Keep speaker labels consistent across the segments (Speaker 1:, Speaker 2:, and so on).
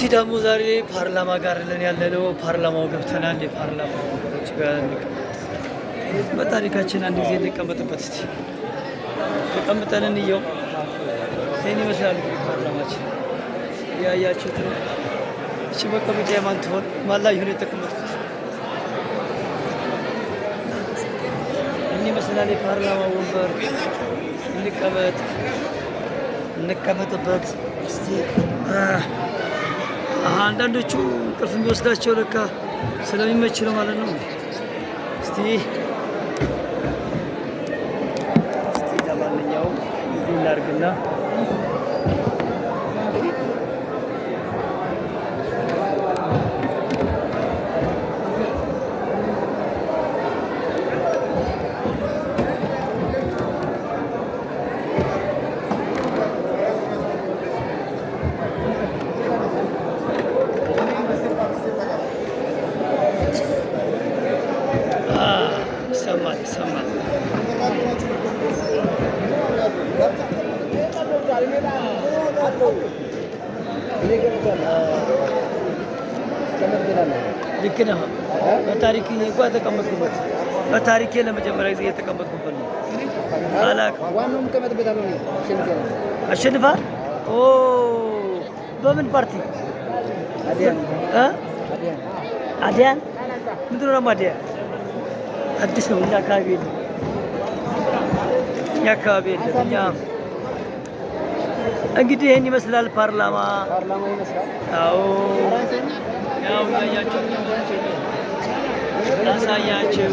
Speaker 1: እስቲ ደግሞ ዛሬ ፓርላማ ጋር ለን ያለነው ፓርላማው ገብተናል። የፓርላማው ጋር እንቀመጥ፣ በታሪካችን አንድ ጊዜ እንቀመጥበት። እስቲ ተቀምጠን እንየው። ይህን ይመስላል እንግዲህ ፓርላማችን ያያችሁት ነው። እቺ መቀመጫ የማን ትሆን? ማን ላይ ይሁን የተቀመጥኩት? ይህን ይመስላል የፓርላማ ወንበር። እንቀመጥ እንቀመጥበት እስቲ። አንዳንዶቹ እንቅልፍ የሚወስዳቸው ለካ ስለሚመች ነው ማለት ነው። እስቲ እስቲ ለማንኛውም እንዲህ እናድርግና ይሰማል ይሰማል። ልክ ነህ። በታሪክ እንኳ የተቀመጥኩበት በታሪኬ ለመጀመሪያ ጊዜ የተቀመጥኩበት ነው። አላውቅም። አሸንፈሃል? ኦ በምን ፓርቲ? አዲያን ምንድን ነው ደግሞ አዲያን? አዲስ ነው። እኛ አካባቢ የለም። እኛ አካባቢ የለም። እኛ እንግዲህ ይህን ይመስላል ፓርላማ። አዎ ያው እያያችሁ ላሳያችሁ።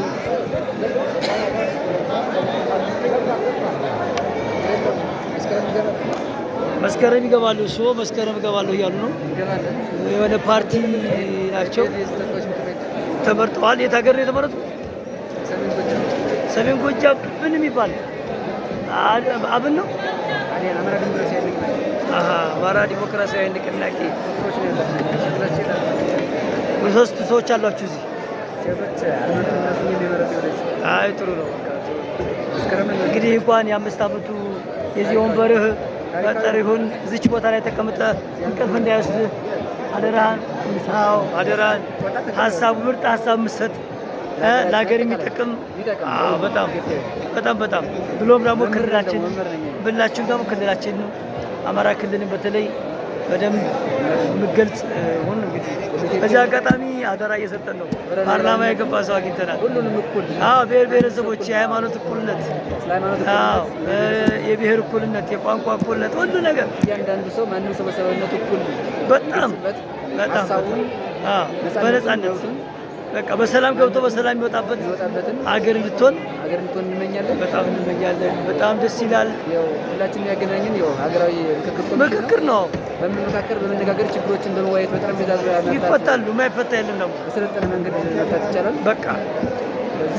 Speaker 1: መስከረም ይገባሉ። እሱ መስከረም ይገባሉ እያሉ ነው። የሆነ ፓርቲ ናቸው ተመርጠዋል። የት ሀገር ነው የተመረጡት? ሰሜን ጎጃም ምን የሚባል አብን ነው? አማራ ዲሞክራሲያዊ ንቅናቄ። ሶስት ሰዎች አሏችሁ እዚህ። አይ ጥሩ ነው። እንግዲህ እንኳን የ5 ዓመቱ የዚህ ወንበርህ መጠር ይሁን። እዚች ቦታ ላይ ተቀምጠ እንቅልፍ እንዳይወስድህ አደራህን። አዎ አደራህን። ሀሳቡ ምርጥ ሀሳብ የምትሰጥ ለሀገር የሚጠቅም በጣም በጣም በጣም ብሎም ደግሞ ክልላችን ብላችን ደግሞ ክልላችን አማራ ክልልን በተለይ በደንብ የምገልጽ ሁን። እንግዲህ በዚህ አጋጣሚ አደራ እየሰጠን ነው። ፓርላማ የገባ ሰው አግኝተናል። አዎ ብሔር ብሔረሰቦች የሃይማኖት እኩልነት፣ አዎ የብሔር እኩልነት፣ የቋንቋ እኩልነት፣ ሁሉ ነገር
Speaker 2: እያንዳንዱ ሰው ማንም ሰው በሰብአዊነቱ እኩል
Speaker 1: በጣም በጣም በነፃነት በቃ በሰላም ገብቶ በሰላም የሚወጣበት አገር እንድትሆን
Speaker 2: እንመኛለን።
Speaker 1: በጣም እንመኛለን። በጣም ደስ ይላል።
Speaker 2: ሁላችንም ያገናኘን ያው ሀገራዊ
Speaker 1: ምክክር ነው።
Speaker 2: በመመካከር በመነጋገር ችግሮችን በመወያየት በጠረጴዛ ዙሪያ
Speaker 1: ይፈታሉ። የማይፈታ የለም ደግሞ
Speaker 2: በሰለጠነ መንገድ መፍታት ይቻላል።
Speaker 1: በቃ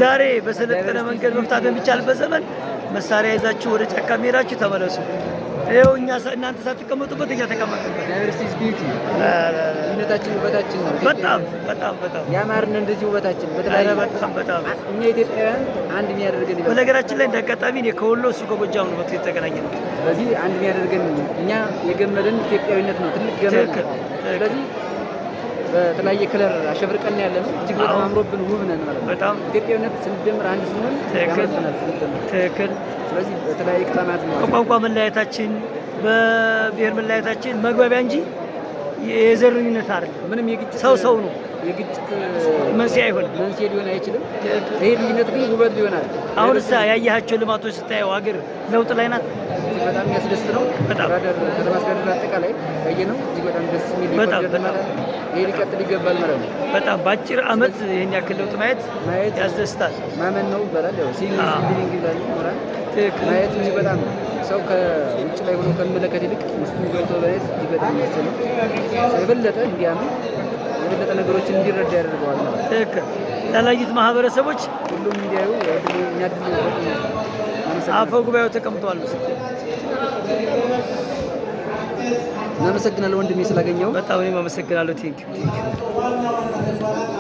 Speaker 1: ዛሬ በሰለጠነ መንገድ መፍታት በሚቻልበት ዘመን መሳሪያ ይዛችሁ ወደ ጫካ መሄዳችሁ ተመለሱ። ይኸው እኛ እናንተ ሳትቀመጡበት እኛ ተቀመጥንበት።
Speaker 2: Diversity is beauty። ልዩነታችን ውበታችን ነው።
Speaker 1: በጣም በጣም በጣም
Speaker 2: ያማርን እንደዚህ ውበታችን በተለያየ
Speaker 1: በጣም በጣም
Speaker 2: እኛ ኢትዮጵያውያን አንድ የሚያደርገን ይበልጣል።
Speaker 1: በነገራችን ላይ እንደ አጋጣሚ እኔ ከወሎ እሱ ከጎጃም ነው መጥቶ የተገናኘ ነው።
Speaker 2: ስለዚህ አንድ የሚያደርገን እኛ የገመደን ኢትዮጵያዊነት ነው። ትልቅ ገመድ ነው። ስለዚህ በተለያየ color አሸብርቀን ያለ ነው። እጅግ በጣም አምሮብን ውብ ነን ማለት ነው።
Speaker 1: በጣም
Speaker 2: ኢትዮጵያዊነት ስንደምር አንድ ስንሆን ያምርብናል ስንደምር።
Speaker 1: ትክክል።
Speaker 2: ስለዚህ በተለያየ ቀለማት ነው
Speaker 1: በቋንቋ መለያየታችን በብሔር መለያየታችን መግባቢያ እንጂ የዘረኝነት አይደለም።
Speaker 2: ምንም የግጭት
Speaker 1: ሰው ሰው ነው።
Speaker 2: የግጭት
Speaker 1: መንስኤ አይሆንም፣
Speaker 2: መንስኤ ሊሆን አይችልም። ይሄ ልዩነት ግን ውበት ሊሆናል።
Speaker 1: አሁን እሳ ያየሃቸው ልማቶች ስታየው ሀገር ለውጥ ላይ ናት።
Speaker 2: በጣም የሚያስደስት ነው።
Speaker 1: በጣም
Speaker 2: ከተማ አስተዳደር አጠቃላይ ያየነው እጅግ በጣም ደስ የሚል
Speaker 1: በጣም በጣም
Speaker 2: ይሄ ሊቀጥል ይገባል ማለት ነው።
Speaker 1: በጣም በአጭር ዓመት ይሄን ያክል ለውጥ ማየት ያስደስታል።
Speaker 2: ማመን ነው ይባላል። ያው seeing is believing ይላል ምሁራን። ማየት እጅግ በጣም ሰው ከውጭ ላይ ሆኖ ከሚመለከት ይልቅ ውስጡን ገብቶ ማየት እጅግ በጣም የሚያስደስት ነው። የበለጠ እንዲያምን የበለጠ ነገሮችን እንዲረዳ ያደርገዋል ማለት ነው።
Speaker 1: ትክክል። ላላዩት ማህበረሰቦች
Speaker 2: ሁሉም እንዲያዩ የሚያድሉ
Speaker 1: አፈ ጉባኤው ተቀምጠዋል።
Speaker 2: እናመሰግናለሁ ወንድሜ ስላገኘው።
Speaker 1: በጣም እኔም አመሰግናለሁ። Thank you thank you።